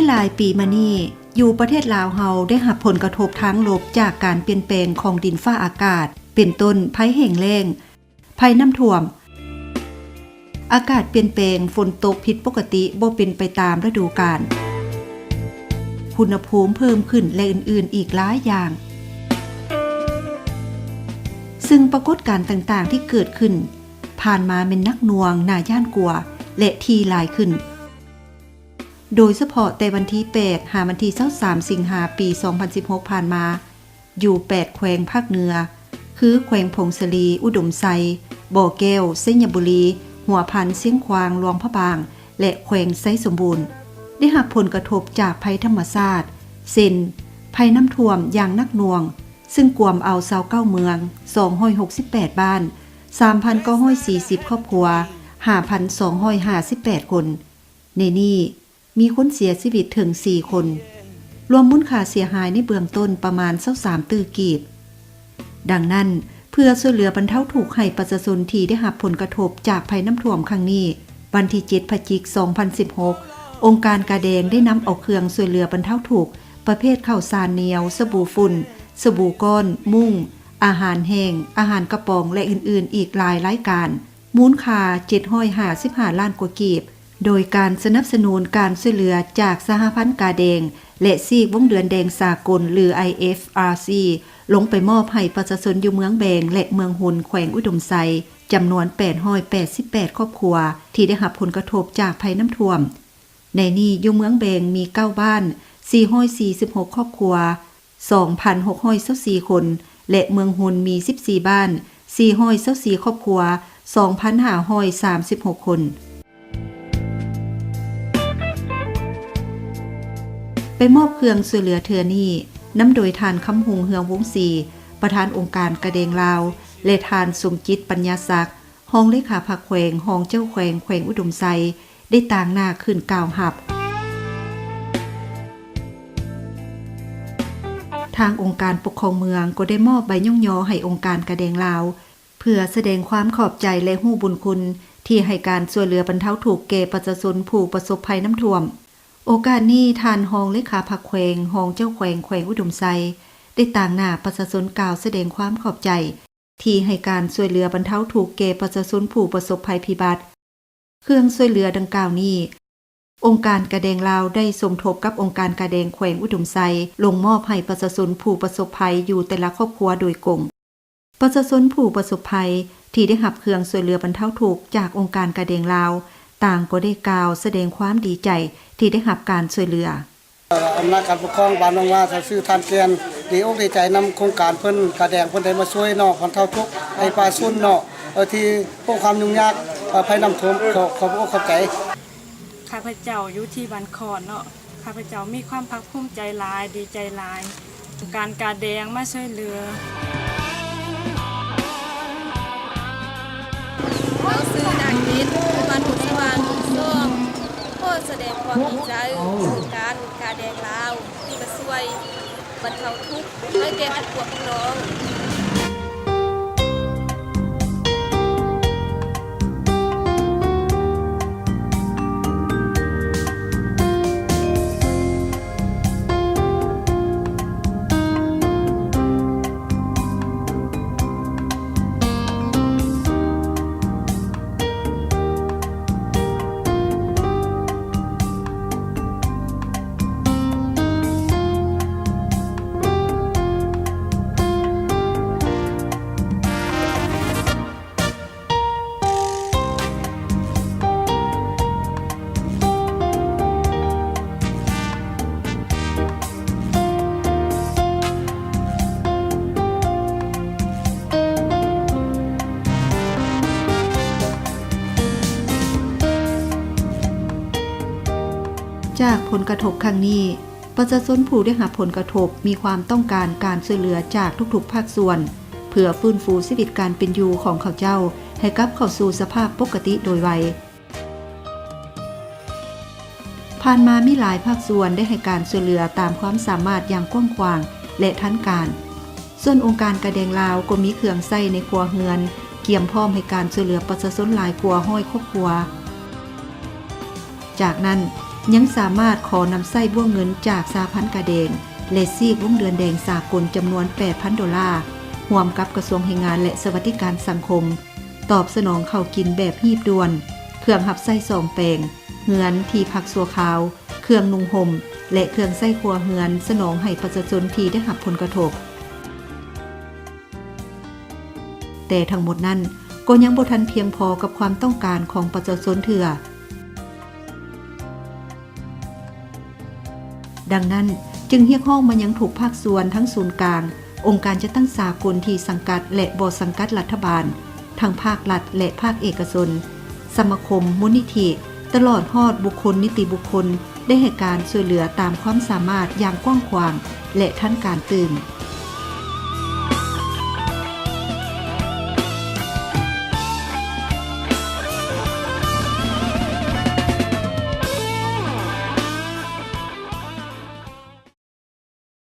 ຫຼາຍປີມານີ້, ຢູ່ປະເທດລາວເຮົາໄດ້ຮັບຜົນກະທົບທາງລົບຈາກການປ່ຽນແປງຂອງດິນຟ້າອາກາດ, ເປັນຕົ້ນ ໄພແຫ້ງແລ້ງ, ໄພນ້ຳຖ້ວມ. ອາກາດປ່ຽນແປງ, ຝົນຕົກຜິດປົກກະຕິ, ບໍ່ເປັນໄປຕາມລະດູການ, ອຸນຫະພູມເພີ່ມຂຶ້ນ ແລະ ອື່ນໆ ອີກຫຼາຍຢ່າງ. ຊຶ່ງປາກົດການຕ່າງໆ ທີ່ເກີດຂຶ້ນຜ່ານມາແມ່ນໜັກໜ່ວງ, ໜ້າຢ້ານກົວ ແລະ ຖີ່ຫຼາຍຂຶ້ນ. ໂດຍສະເພາະແຕ່ວັນທີແປດ ຫາວັນທີຊາວສາມ ສິງຫາ ປີສອງພັນສິບຫົກ ຜ່ານມາ, ຢູ່ແປດແຂວງພາກເໜືອ ຄື ແຂວງຜົ້ງສາລີ, ອຸດົມໄຊ, ບໍ່ແກ້ວ, ໄຊຍະບູລີ, ຫົວພັນ, ຊຽງຂວາງ, ຫຼວງພະບາງ ແລະ ແຂວງໄຊສົມບູນ ໄດ້ຮັບຜົນກະທົບຈາກໄພທຳມະຊາດ ເຊັ່ນ ໄພນ້ຳຖ້ວມຢ່າງໜັກໜ່ວງ, ຊຶ່ງກວມເອົາຊາວເກົ້າເມືອງ, ສອງຮ້ອຍຫົກສິບແປດບ້ານ, ສາມພັນເກົ້າຮ້ອຍສີ່ສິບຄອບຄົວ, ຫ້າພັນສອງຮ້ອຍຫ້າສິບແປດຄົນ. ໃນນີ້ມີຄົນເສຍຊີວິດເຖິງສີ່ຄົນ, ລວມມູນຄ່າເສຍຫາຍໃນເບື້ອງຕົ້ນປະມານຊາວສາມຕື້ກີບ. ດັ່ງນັ້ນ, ເພື່ອຊ່ວຍເຫຼືອບັນເທົາທຸກໃຫ້ປະຊາຊົນທີ່ໄດ້ຮັບຜົນກະທົບຈາກໄພນ້ຳຖ້ວມຄັ້ງນີ້, ວັນທີເຈັດ ພະຈິກ ສອງພັນສິບຫົກ ອົງການກາແດງໄດ້ນຳເອົາເຄື່ອງຊ່ວຍເຫຼືອບັນເທົາທຸກ ປະເພດເຂົ້າສານໜຽວ, ສະບູຝຸ່ນ, ສະບູກ້ອນ, ມຸ້ງ, ອາຫານແຫ້ງ, ອາຫານກະປ໋ອງ ແລະ ອື່ນໆ ອີກຫຼາຍລາຍການ, ມູນຄ່າເຈັດຮ້ອຍຫ້າສິບຫ້າລ້ານກວ່າກີບ, ໂດຍການສະໜັບສະໜູນການຊ່ວຍເຫຼືອຈາກສະຫະພັນກາແດງ ແລະ ຊີກວົງເດືອນແດງສາກົນ ຫຼື ໄອເອັຟອາຊີ ລົງໄປມອບໃຫ້ປະຊາຊົນຢູ່ເມືອງແບງ ແລະ ເມືອງຮຸນ ແຂວງອຸດົມໄຊ ຈຳນວນແປດຮ້ອຍແປດສິບແປດຄອບຄົວ ທີ່ໄດ້ຮັບຜົນກະທົບຈາກໄພນ້ຳຖ້ວມ. ໃນນີ້ຢູ່ເມືອງແບງມີເກົ້າບ້ານ ສີ່ຮ້ອຍສີ່ສິບຫົກຄອບຄົວ ສອງພັນຫົກຮ້ອຍຊາວສີ່ຄົນ ແລະ ເມືອງຮຸນມີສິບສີ່ບ້ານ ສີ່ຮ້ອຍຊາວສີ່ຄອບຄົວ ສອງພັນຫ້າຮ້ອຍສາມສິບຫົກຄົນ. ໄປມອບເຄື່ອງຊ່ວຍເຫຼືອເທື່ອນີ້ ນຳໂດຍທ່ານ ຄຳຮຸ່ງ ເຮືອງວົງສີ ປະທານອົງການກາແດງລາວ ແລະ ທ່ານ ສົມຈິດ ປັນຍາສັກ ຮອງເລຂາພັກແຂວງ, ຮອງເຈົ້າແຂວງແຂວງອຸດົມໄຊ ໄດ້ຕາງໜ້າຂຶ້ນກ່າວຮັບ. ທາງອົງການປົກຄອງເມືອງກໍໄດ້ມອບໃບຍ້ອງຍໍໃຫ້ອົງການກາແດງລາວ ເພື່ອສະແດງຄວາມຂອບໃຈ ແລະ ຮູ້ບຸນຄຸນທີ່ໃຫ້ການຊ່ວຍເຫຼືອບັນເທົາທຸກແກ່ປະຊາຊົນຜູ້ປະສົບໄພນ້ຳຖ້ວມ. ໂອກາດນີ້, ທ່ານຮອງເລຂາພັກແຂວງ, ຮອງເຈົ້າແຂວງແຂວງອຸດົມໄຊ ໄດ້ຕາງໜ້າປະຊາຊົນກ່າວສະແດງຄວາມຂອບໃຈ ທີ່ໃຫ້ການຊ່ວຍເຫຼືອບັນເທົາທຸກແກ່ປະຊາຊົນຜູ້ປະສົບໄພພິບັດ. ເຄື່ອງຊ່ວຍເຫຼືອດັ່ງກ່າວນີ້, ອົງການກາແດງລາວໄດ້ສົມທົບກັບອົງການກາແດງແຂວງອຸດົມໄຊ ລົງມອບໃຫ້ປະຊາຊົນຜູ້ປະສົບໄພຢູ່ແຕ່ລະຄອບຄົວໂດຍກົງ. ປະຊາຊົນຜູ້ປະສົບໄພທີ່ໄດ້ຮັບເຄື່ອງຊ່ວຍເຫຼືອບັນເທົາທຸກຈາກອົງການກາແດງລາວ ຕ່າງກໍໄດ້ກ່າວສະແດງຄວາມດີໃຈທີ່ໄດ້ຮັບການຊ່ວຍເຫຼືອ. ອຳນາດການປົກຄອງບ້ານໜອງຫວ້າ ຊື່ທ່ານແກ່ນ ດີອົກດີໃຈນຳໂຄງການເພິ່ນ ກາແດງເພິ່ນໄດ້ມາຊ່ວຍເນາະ ບັນເທົາທຸກໃຫ້ປະຊາຊົນເນາະ ເອີ ທີ່ພົບຄວາມຫຍຸ້ງຍາກ ເອີ ໄພນ້ຳຖ້ວມ. ຂໍ ຂອບອົກຂອບໃຈ. ຂ້າພະເຈົ້າຢູ່ທີ່ບ້ານຂອນເນາະ ຂ້າພະເຈົ້າມີຄວາມພາກພູມໃຈຫຼາຍ ດີໃຈຫຼາຍ ການກາແດງມາຊ່ວຍເຫຼືອ. ເຮົາຊື່ນາງເກດ ບ້ານໂພນສະຫວ່າງ ສອງ ຂໍສະແດງຄວາມດີໃຈ ອົງການກາແດງລາວ ທີ່ມາຊ່ວຍບັນເທົາທຸກໃຫ້ແກ່ຄອບຄົວຂອງນ້ອງ. ຈາກຜົນກະທົບຄັ້ງນີ້, ປະຊາຊົນຜູ້ໄດ້ຮັບຜົນກະທົບມີຄວາມຕ້ອງການການຊ່ວຍເຫຼືອຈາກທຸກໆພາກສ່ວນ ເພື່ອຟື້ນຟູຊີວິດການເປັນຢູ່ຂອງເຂົາເຈົ້າໃຫ້ກັບເຂົ້າສູ່ສະພາບປົກກະຕິໂດຍໄວ. ຜ່ານມາມີຫຼາຍພາກສ່ວນໄດ້ໃຫ້ການຊ່ວຍເຫຼືອຕາມຄວາມສາມາດຢ່າງກວ້າງຂວາງ ແລະ ທັນການ. ສ່ວນອົງການກາແດງລາວກໍມີເຄື່ອງໃຊ້ໃນຄົວເຮືອນ ກຽມພ້ອມໃຫ້ການຊ່ວຍເຫຼືອປະຊາຊົນຫຼາຍກວ່າຮ້ອຍຄອບຄົວ. ຈາກນັ້ນ, ຍັງສາມາດຂໍນຳໃຊ້ບ້ວງເງິນຈາກສະຫະພັນກາແດງ ແລະ ຊີກວົງເດືອນແດງສາກົນຈຳນວນ ແປດພັນໂດລາ, ຮ່ວມກັບກະຊວງແຮງງານ ແລະ ສະຫວັດດີການສັງຄົມ, ຕອບສະໜອງເຂົ້າກິນແບບຮີບດ່ວນ, ເຄື່ອງຮັບໃຊ້ສ້ອມແປງ, ເຮືອນທີ່ພັກຊົ່ວຄາວ, ເຄື່ອງນຸ່ງຫົ່ມ ແລະ ເຄື່ອງໃຊ້ຄົວເຮືອນ ສະໜອງໃຫ້ປະຊາຊົນທີ່ໄດ້ຮັບຜົນກະທົບ. ແຕ່ທັງໝົດນັ້ນກໍຍັງບໍ່ທັນພຽງພໍກັບຄວາມຕ້ອງການຂອງປະຊາຊົນເທື່ອ. ດັ່ງນັ້ນ, ຈຶ່ງຮຽກຮ້ອງມາຍັງທຸກພາກສ່ວນ, ທັງສູນກາງ, ອົງການຈັດຕັ້ງສາກົນທີ່ສັງກັດ ແລະ ບໍ່ສັງກັດລັດຖະບານ, ທັງພາກລັດ ແລະ ພາກເອກະຊົນ, ສະມາຄົມ, ມູນນິທິ, ຕະຫຼອດຮອດບຸກຄົນນິຕິບຸກຄົນ ໄດ້ໃຫ້ການຊ່ວຍເຫຼືອຕາມຄວາມສາມາດຢ່າງກວ້າງຂວາງ ແລະ ທັນການຕື່ມ.